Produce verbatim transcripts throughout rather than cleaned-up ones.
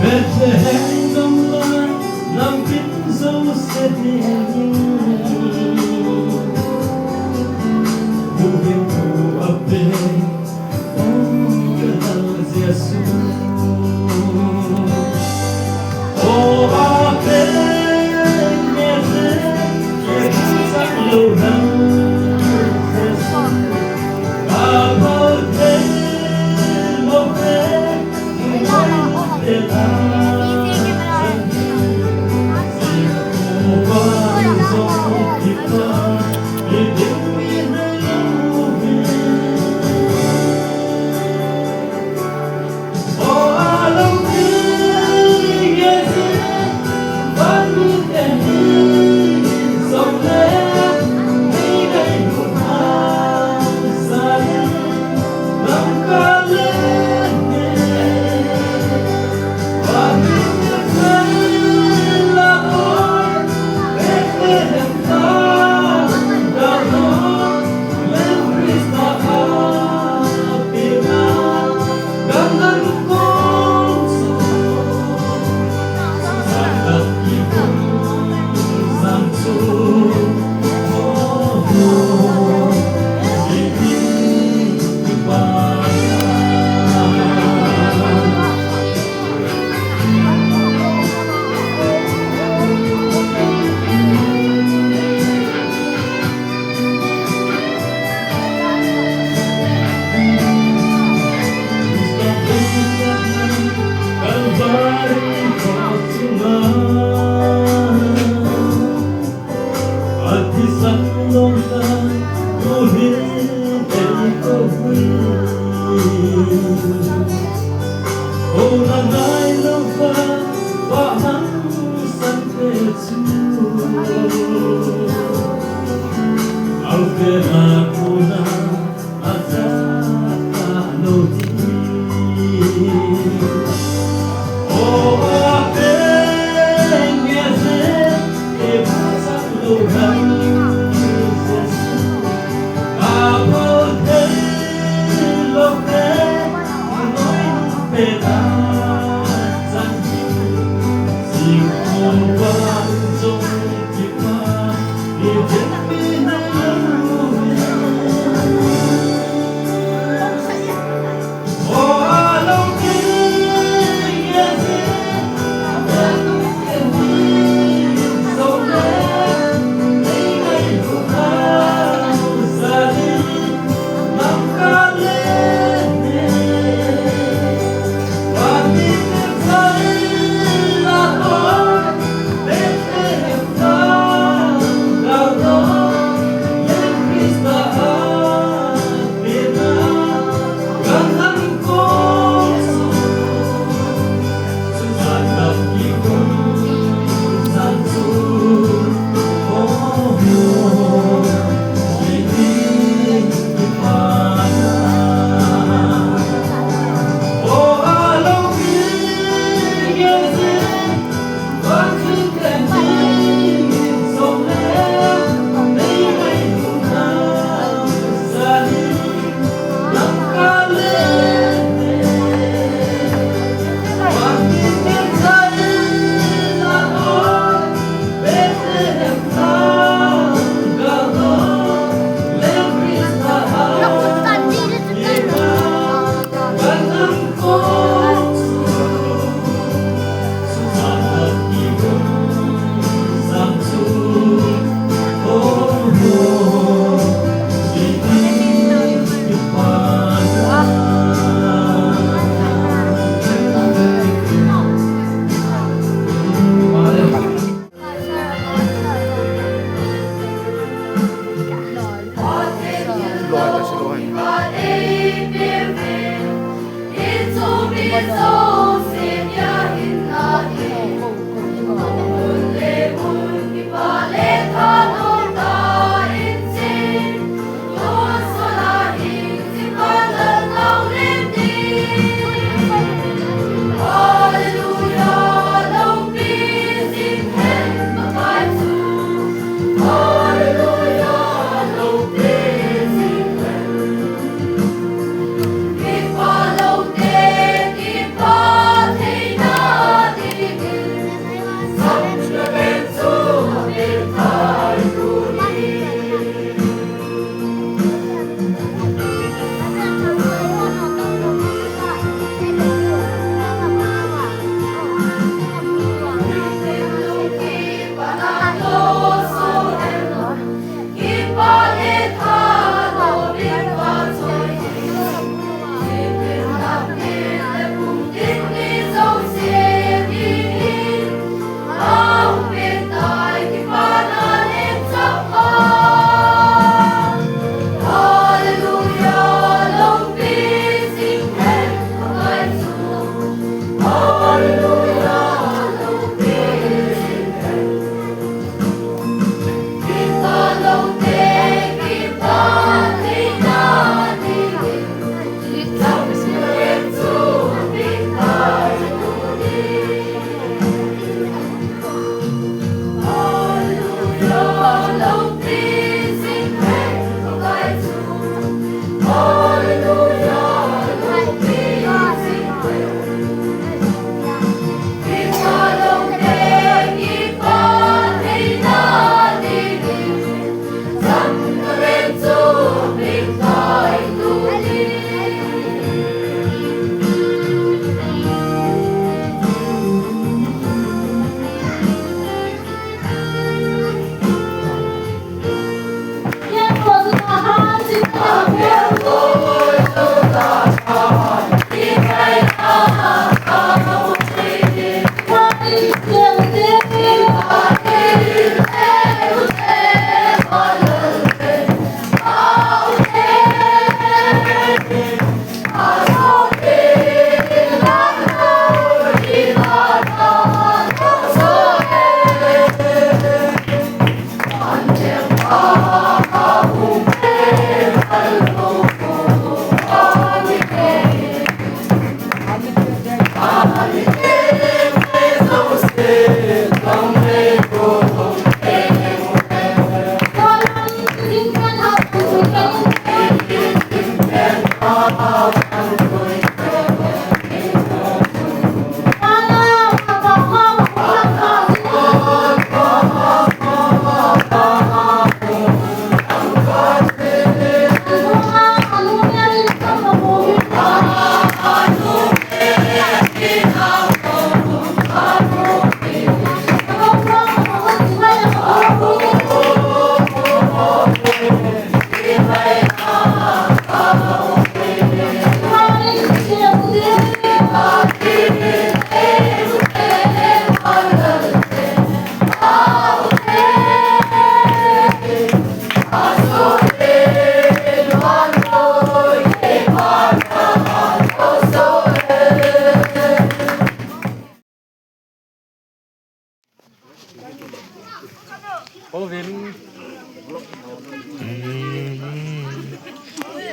Bethlehem gamla lampi jouse dingin, huhhingpu apen, o kalhal Jesu.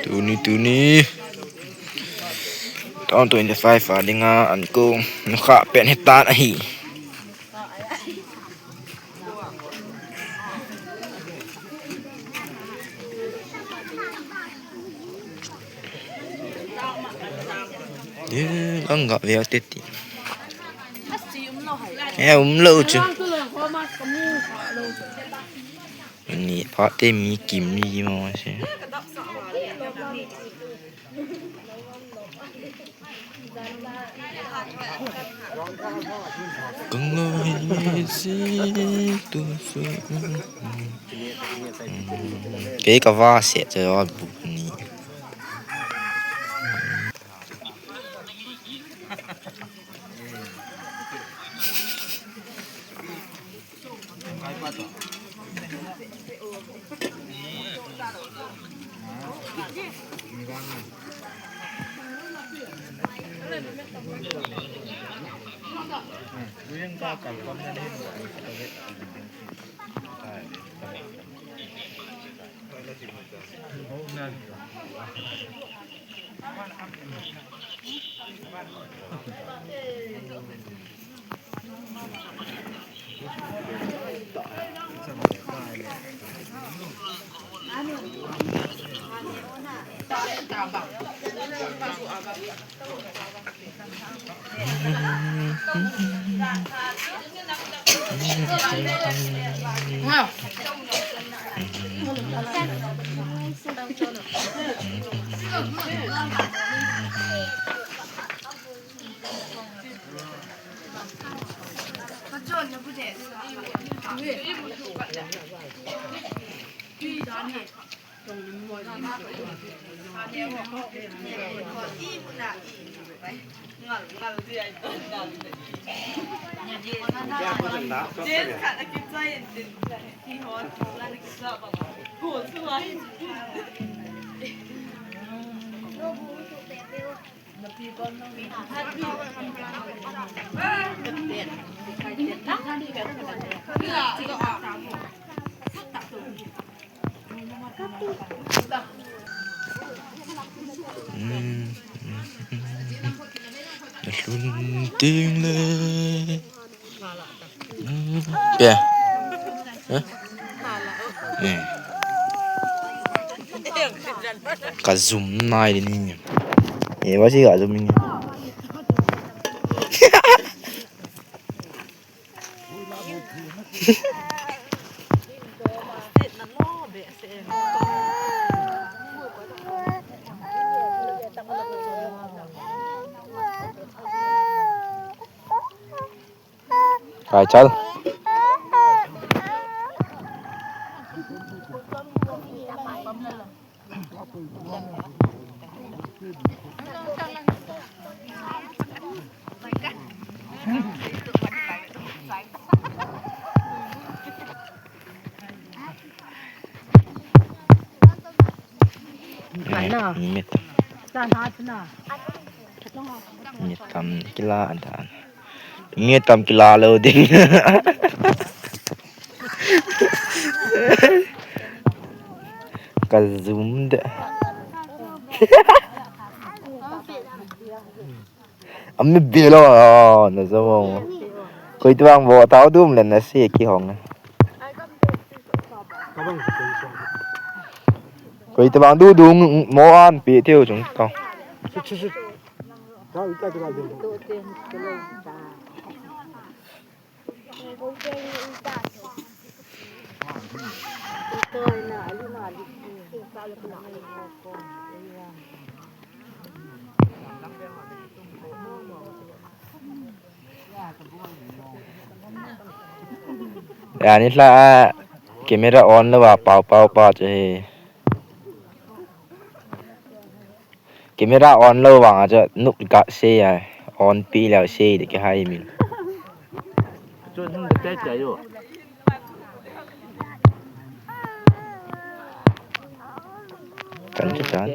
Tuni, tuni. Taon twenty-five a dinga ankong nukha pen hitan ahi. Ye, ganga ve teti. E, umlou chu. Ni pha te mi kim ni mo se. Kang lo hi si tu su. Kei ka va se che wa bu ni. Lhun ting le. Pe. Eh? Eh. Ka zoom nai ni. Eh, wa si ka zoom ni. Kai chal. Ana. Mit. Mit tam kila dan. Mit tam kila lo ding. Ka zoom de. Ami belo, ah, na zoom. Koi tuang bo tao dum le na se ki hong. Koi tuang du du mo an pi thiu chung tao. Ani la camera on lou a pau pau pa chu hi. Camera on lou vang a chu nuk ka se a, on pi lou se de ke hai min. Kan chu tan.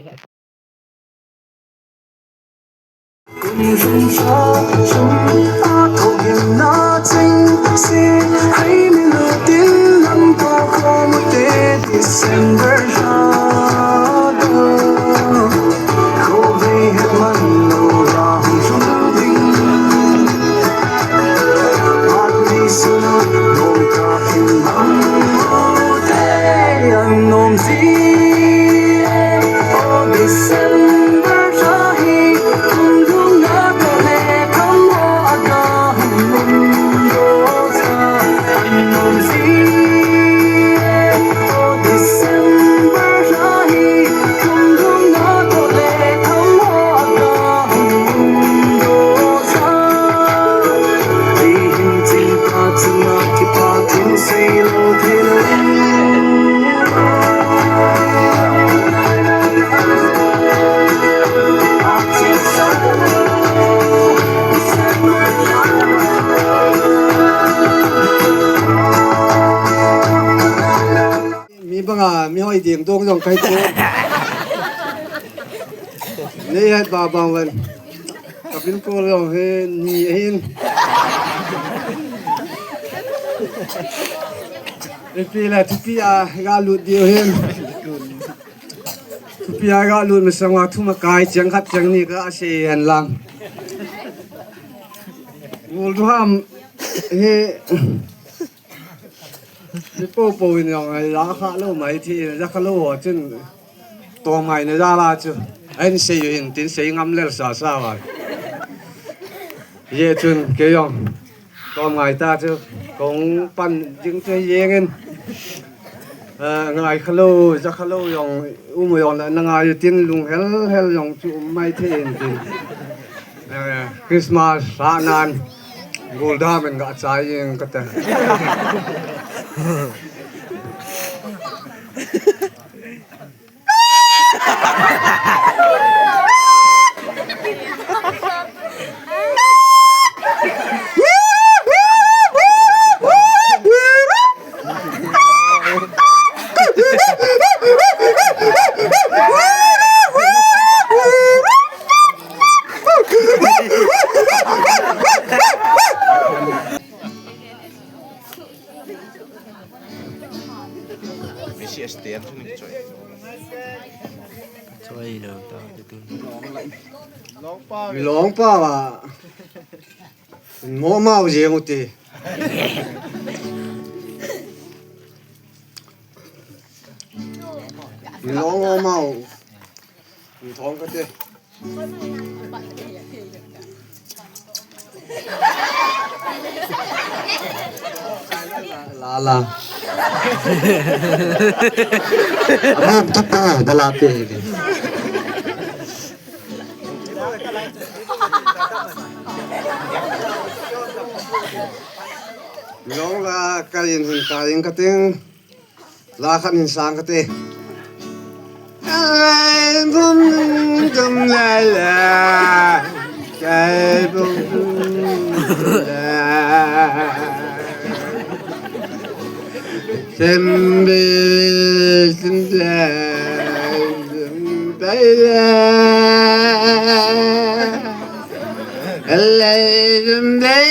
Mi banga mi hoi ding dong jong kai ko. Nei het ba bang wan. Ka pin ko jong he ni hin. Ipi la thupi a ga lut diu hin. Thupi a ga lut masang a thum a kai cheng khat cheng ni ka sei hen lang. Ngol du ham he. Mi po po in jong ai la kha lou mai thi, ja kha lou ho chun. Tom ngai na ja la chu. Ahin sei u hin tin sei ngam lel sa sa va. Ye chun kei jong tom ngai ta chu. Kong pan jing chu jeng in. Eh, ngai kha lou, ja kha lou jong, um jong la na ngai tin lung hel hel jong chu um mai thei in tin. Eh, Christmas sa nan. Goldam in ga chai in ka ta. Misi S T N suni choi. Choi lo ta tu. Long pa ba. Mo mau je mo te. Long mo mau. Thong ka te. La la. Ram tata dala pe. Long la ka in hin ka in ka ting. La khat in sang ka te. Lai bum dum lai la, lai bum dum la. Sem be sem lai, sem lai la. Lai bum lai,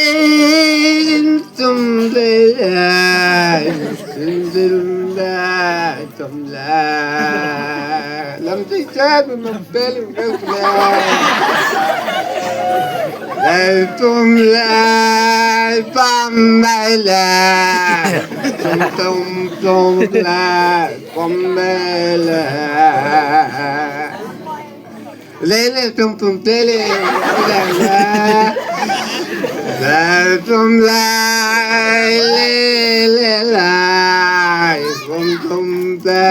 sem lai la, sem lai. Tum lai, lam tei chat, lam pel, pel lai. Lai tum lai, pam lai lai. Tum tum tum lai, pam lai lai. Lele tum tum tele. Lele tum lai, lele lai, tum tum te,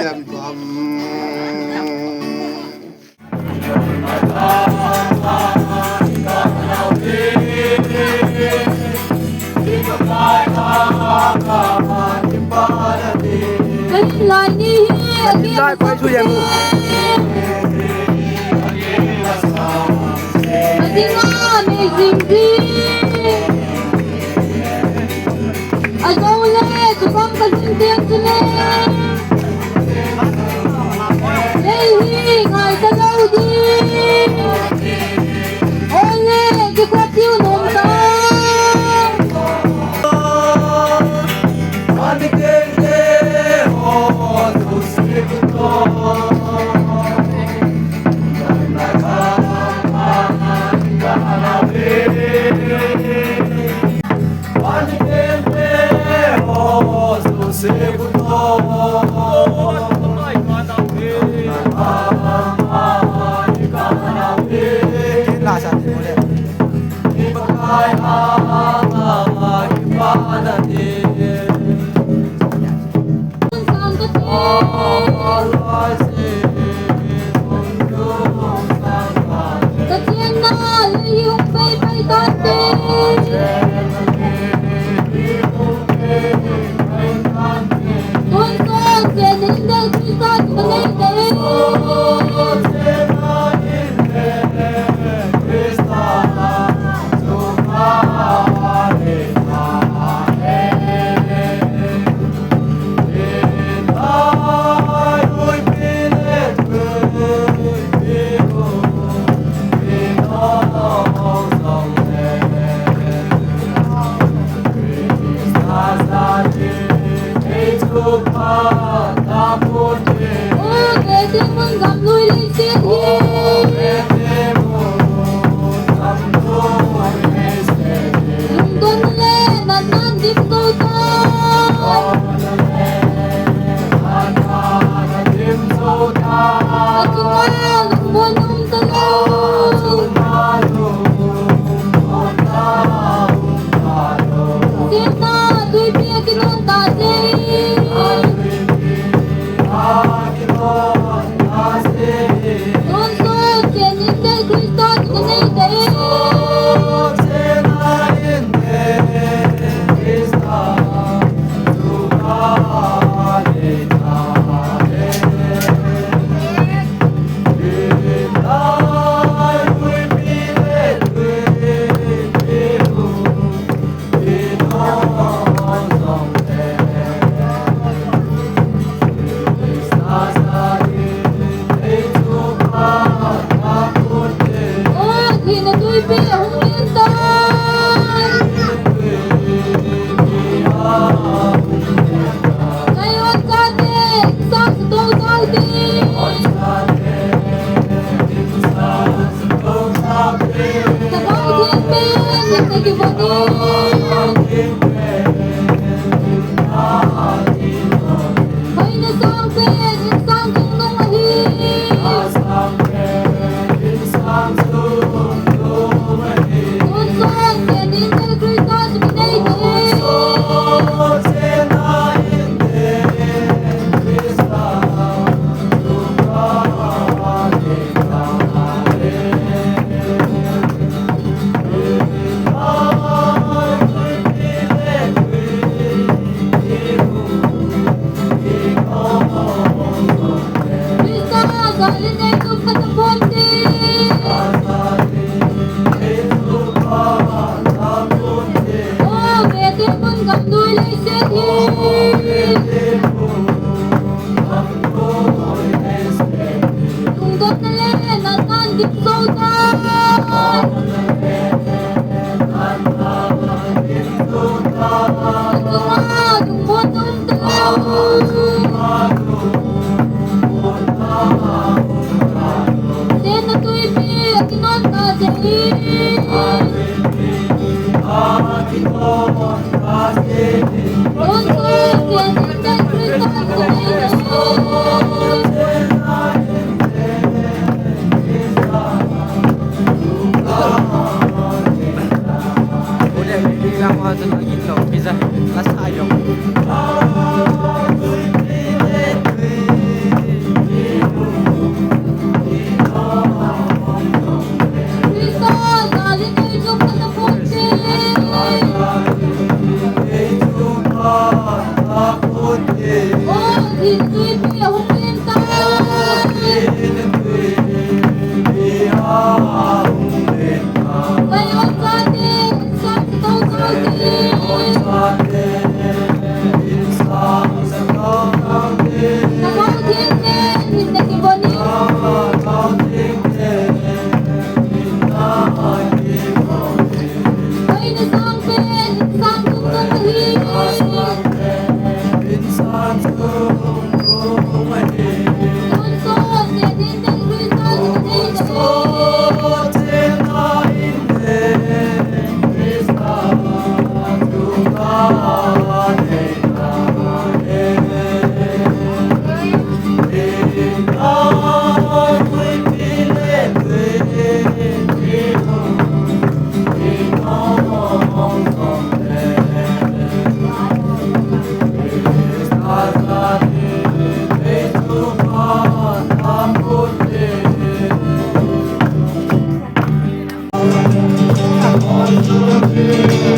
tum tum. Kahin lai ni hi, kahin lai pai chu yang. Ading a amazing thing. Ajole, chubang ka jing teng chule. Lei hi ngai ta lou ding. Ole, kikot diu nom ta.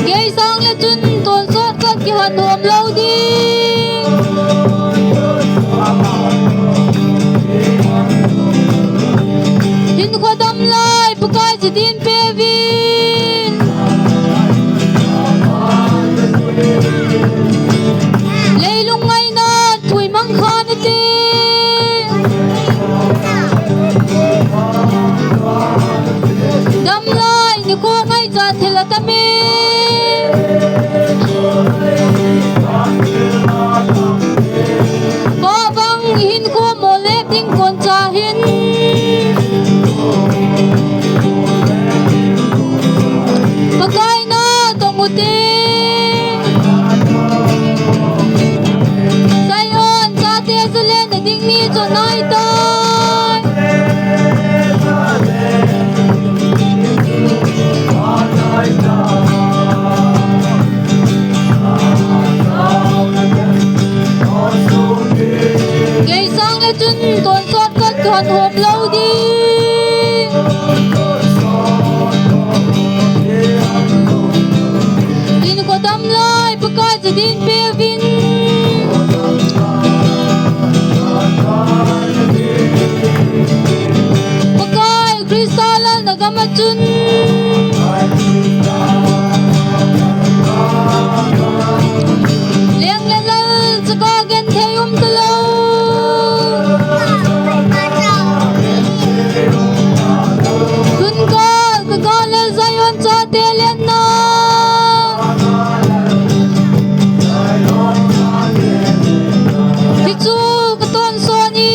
Gei sang le chun tonsot khat kihon hom lou ding. Hinkho dam lai Pakai chu din peuvin. Leilung ngaina thui mang kha nate. Dam lai nikho ngaichat thil atam e. Pabang hinkho mo le ding kon cha hin. Pakai natong ute. Zion chate Jerusalem na ding ni chu nai tai. Gei sang le chun tonsot khat kihon hom lou ding. Hinkho dam lai Pakai chu din peuvin. Pakai Christa lalna gam a chun. Leng le lal chaka genthei um talou. Tun kal ka kal le Zion chate lenna. Hichu ka tonsot in.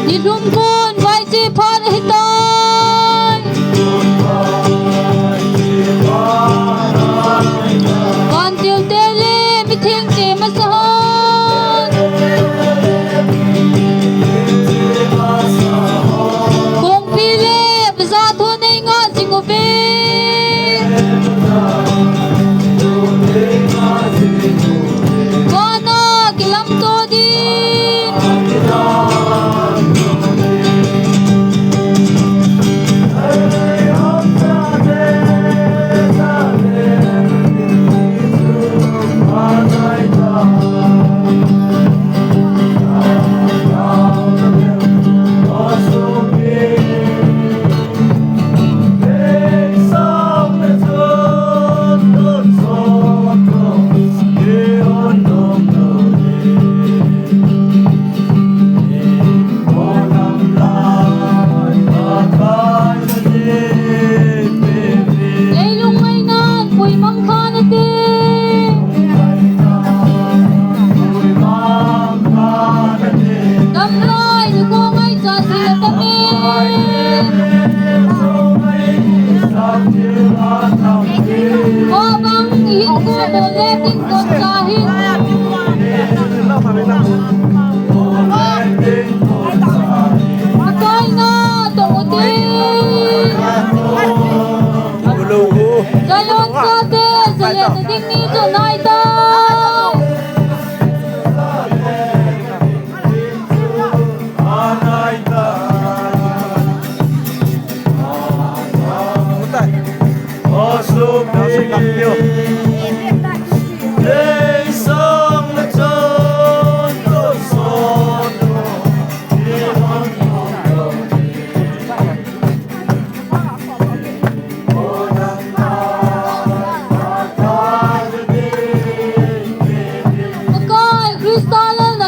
Nilhum pon vai che phat ahitai. Vantil te le mitheng che masa hon. Kongpi le bazaar thon nei nga jing uve. Vana kilamto din.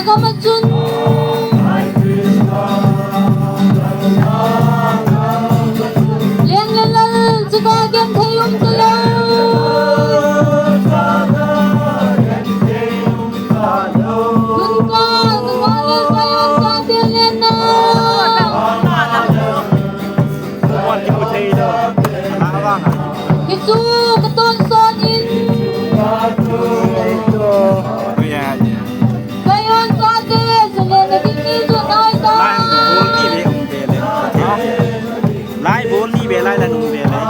Tama chun. Leng le lal, chuka genthei um talou. Tunka, nunga le Zion chate lenna. Kichu, katonsot in. Zion chate, sule na ding ni chu noi ta. Lai bol ni ve, um ve le. Lai bol ni ve, lai la nung ve le.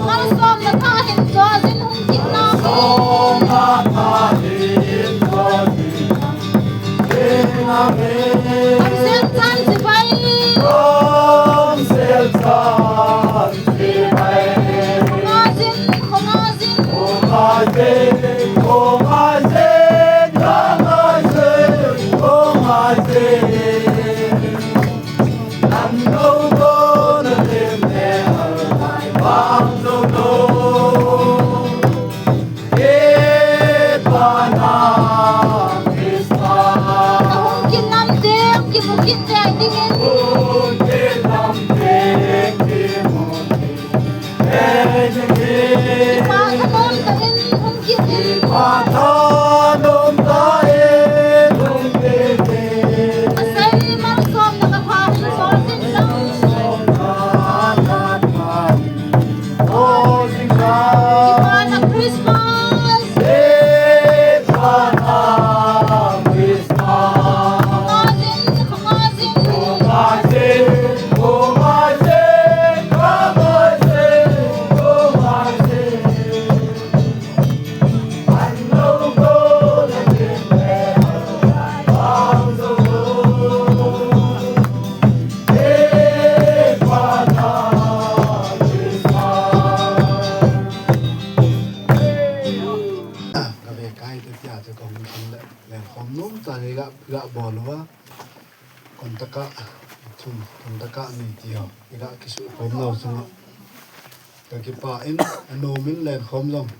Malsawmna tha hin Jojin hung kit na. Amsel chan chibai. Khongajin, khongajin. Hung kit nam te, hung kimu kit te, ai dingin. Kipa thanom tah in hung kit in. Asei malsawmna ka pha hin Jojin lang. Kipa na Christmas. Khongajin, khongajin. Ka ve kai te tia chu ka hung thum le, lenkhom nom tah in i ga, i ga bol uva. Kon taka thum, kon taka ni ti ho, i ga kisukhom nau chunga ka kipah in, anom in lenkhom jong.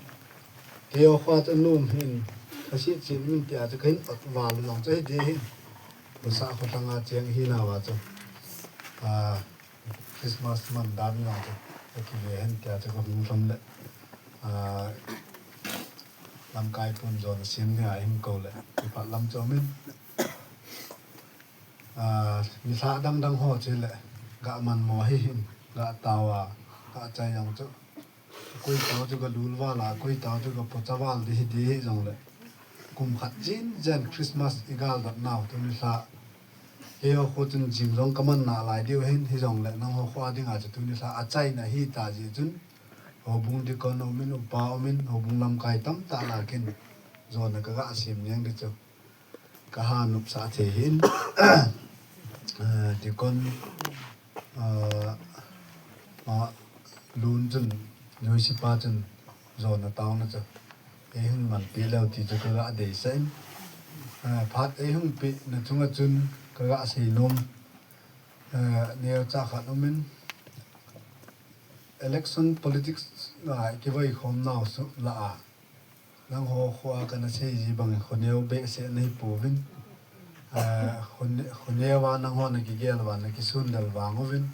Kei o khat anom hin, ka sit chin min tia chu ka hin ot val jong chu hiti hin. Pusa kho thanga cheng hi na va chu. A, Christmas man dan na chu, ka kive hen tia chu ka hung thum le. A, lamkai pun Jona sim ni a him ko le, kipah lam chu min. A, mi lha dang dang ho chu le, ga man mo hi hin, ga tao a, ga chai jong chu. Koi tao chu ka lul val a, koi tao chu ka pocha val di hi di hi jong le. Kum khat jin jen Christmas i gal dat nau tuni lha. Kei o kho chun jing jong ka man na lai diu hin hi jong le nang ho kho a ding a chu tuni lha a chaina hi ta ji chun. Houbung deacon um in upa um in houbung lamkai tam tah la kin. Jona ka ga sim niang di chu. Ka ha nopsa thei hin, eh, deacon, eh, ma lun chun, Joyce pa chun, Jona taona chu. Ei hung man pi leu ti chu ka ga deisah in. Eh, phat ei hung pi na chunga chun ka ga sei nom. Eh, neo cha khat um in, election politics a kivai khom nau su la a. Nang ho kho a kana sei ji bang kho neo behseh na hi pouvin. Ah, kho ne-, kho neo a nang ho na kigel uva na kisun lel vang uvin.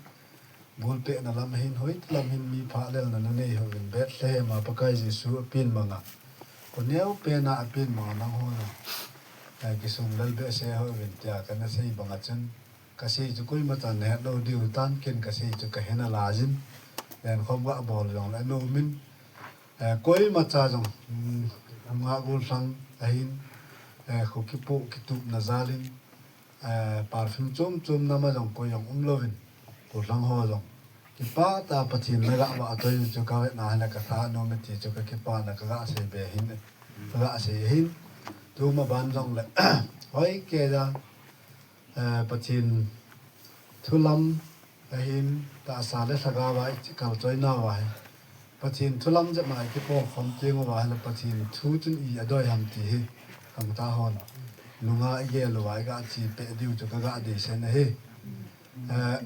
Gol peh na lam hin hoi lam hin mi phah lel na na nei uvin. Bethlehem a Pakai Jesu a pin manga. Kho neo pen a a pin manga nang ho na. Ah, kisung lel behseh uvin tia kana sei bang a chun. Ka sei chu koima chan na het lou diu tan ken ka sei chu ka he na la jin. Lenkhom ga bol jong le nom in. Eh, koima cha jong, mm, nga gol sang ahin, eh, kho kipu kitup na jal in, eh, perfume chom chom na ma jong koi jong um louvin, gol sang ho jong. Kipah tah Pathen na ga va toi chu ka ve na le ka tha nom e ti chu ka kipah na ka ga sei be hin, ka ga sei hin. Tuma ban jong le, hoi kei a, eh, Pathen thu lam ahin tahsa le lhagao a i kal choi nau a hi. Pathen thu lam jep ma i kipo khom teng uva hi le Pathen thu chun i a doi ham ti hi. Kang ta hon. Lunga i gel uva i ga chi pe diu chu ka ga deisah na hi. Eh,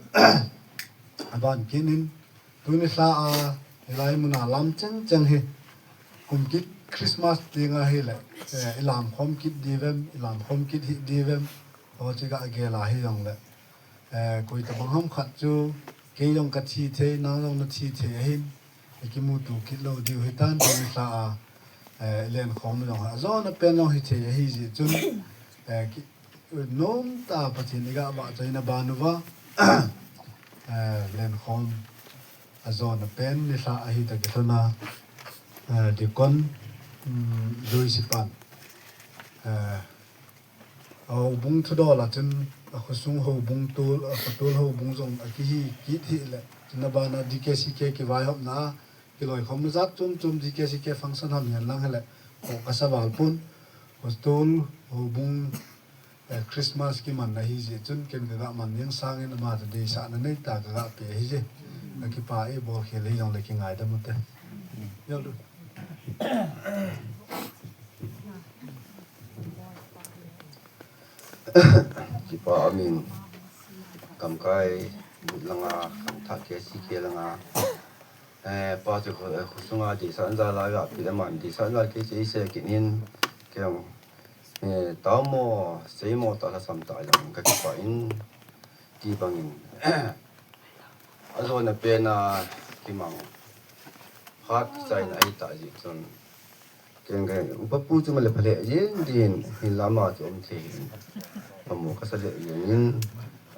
a ban kin in, tuni lha a, hilai mun a lam cheng cheng hi. Kum kit Christmas ding a hi le, eh, i lam khom kit di vem, i lam khom kit hi di vem. Ho chi ga gel a hi jong le. Eh, koi tabang ham khat chu, kei jong ka thi thei, nang jong na thi thei ahin. I kimuto kit lou diu hi tan tuni lha a, eh, i lenkhom jong ha. Jona pen jong hi thei ahi ji chun, eh, ki, Nom tah Pathen i ga va choi na ban uva. Eh, lenkhom a jona pen ni lha ahi ta kilhon a. Eh, deacon, um, Joyce pan. Eh, houbung thudol a chun, Akhosung houbung tol, akhotol houbung jong akihi kit hile, chuna bana D K C K kivaihopna, kiloikhomna jat chom chom D K C K function ham hihen lang hile, ko kasa val pon, khotol houbung, eh, Christmas kimanna ahi jeh chun, ken kaga man ding sangin ama toh deisahna neita kaga pe ahi je. Kakipah e, bolkhel hijongle kingaidam ute. Yol du. Kipa amin, kamkai langa, kamthah K C K langa. Eh, pa chu kho-, eh, khosunga deisahna jal a ga pi le man, deisahna jal kei chu eisei kit in, kei jong, eh, tao mo, sei mo ta lhasam ta jong kakipah in, ti bangin. Ajona pena kimang phat kichaina ahitah jeh chun, keng keng upa pu chu male phale jeng din, hinla ama chu um thei hin. Pamo kasa le jeng in.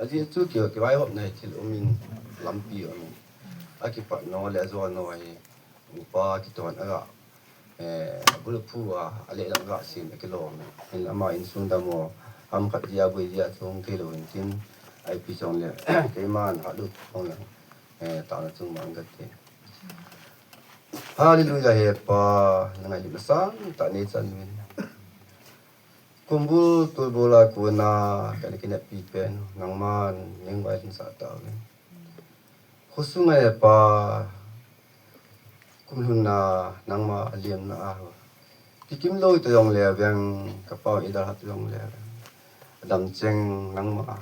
Ajeh chu ki, kivaihopna hi thil um in, lampi um in. Akipat no le ajo no hi upa kitoh in aga, eh, abul aphu a, aleh lang aga sin akilom. Hinla ama insung damo, ham khat dia bui dia chung thei lou hin tin, ipi chong le, keiman halut chong le, eh, tana chung man kate. Hallelujah, he Pa, na ngailutna sangtah nei chan uvin. Kumbul tulbul a kona kana kineppi pen, nangman nei vailhun sah tauvin. Khosunga he Pa, kum lhunna nangma lemna a, kikim lou ta jongle veng, kapa idalha ta jongle veng, adam cheng nangma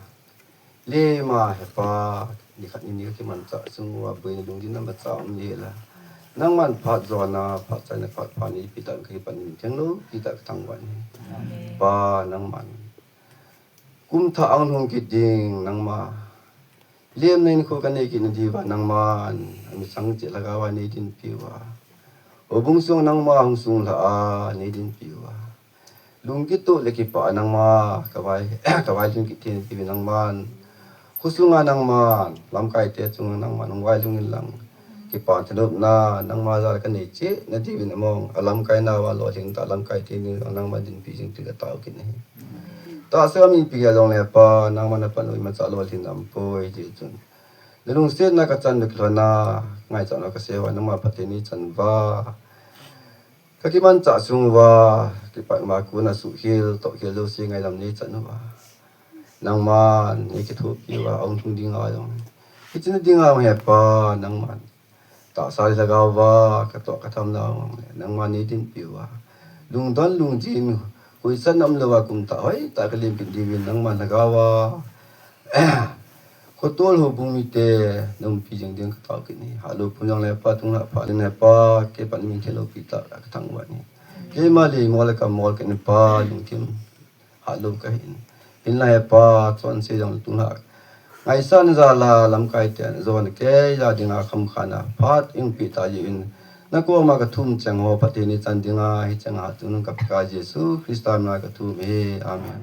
lema he Pa, nikhat nini kakimanchah sung uva, boina lunggimna imacha um lou hela. Nangman phat jona, phat chaina, phat pha neipi tah kakipan in, theng loupi tah kathangvah in. Pa, nangman kum thah ahung lhung kit ding, nangma lemna hinkho kanei kit na diuva, nangman amichang cheh lhagao a nei dinpi uva, houbung sung nangma hung sunglhah a nei dinpi uva, lungkitoh le kipah a nangma kavai, kavailhun kit thei nadiuvin nangman, khosunga nangman, lamkaite chunga nangman hung vailhung in lang, kipah thanopna nangma jal kanei cheh nadiuvin among, alamkai nauva lolhing tah lamkai teni nangman dinpi jing ti katao kit nahi. Tahsa mipi a jongle Pa, nangman napan u imacha lolhing aum poi, hijeh chun nalungsetna kachan, nakilhouna ngaichatna kasei uva, nangma phatthei nei chan uva, kakimanchah sung uva, kipat uva, kona suhkhel tohkhel jouse ngaidam nei chan uva, nangman nei kithopi uva, ahung lhung dinga jong, hiche na dinga jong he Pa, nangman tahsa le lhagao uva katoh katham nau jongle nangman nei dinpi uva, lungdon lungjin, koisan umlouva kum thah hoitah kalem kit diuvin nangman lhagao a khotol houbung mite naumpi jing ding katao kit nahi. Hatlou pon jongle Pa, tunglhah phat ding he Pa, kei pan min thei loupi tah kathangvah nahi. Keima lei mol le kamol kit nahi Pa, lungthim hatlou kahin. Hinla he Pa, chonse jong tunglhah ngaisahna jal a lamkai ten jona kei ja dinga khamkhana phat eipeh ta jeh in, nakoma kathum cheng ho phatthei nei chan dinga hicheng a tunung ka Pakai Jesu Christa mina kathum e. Amen.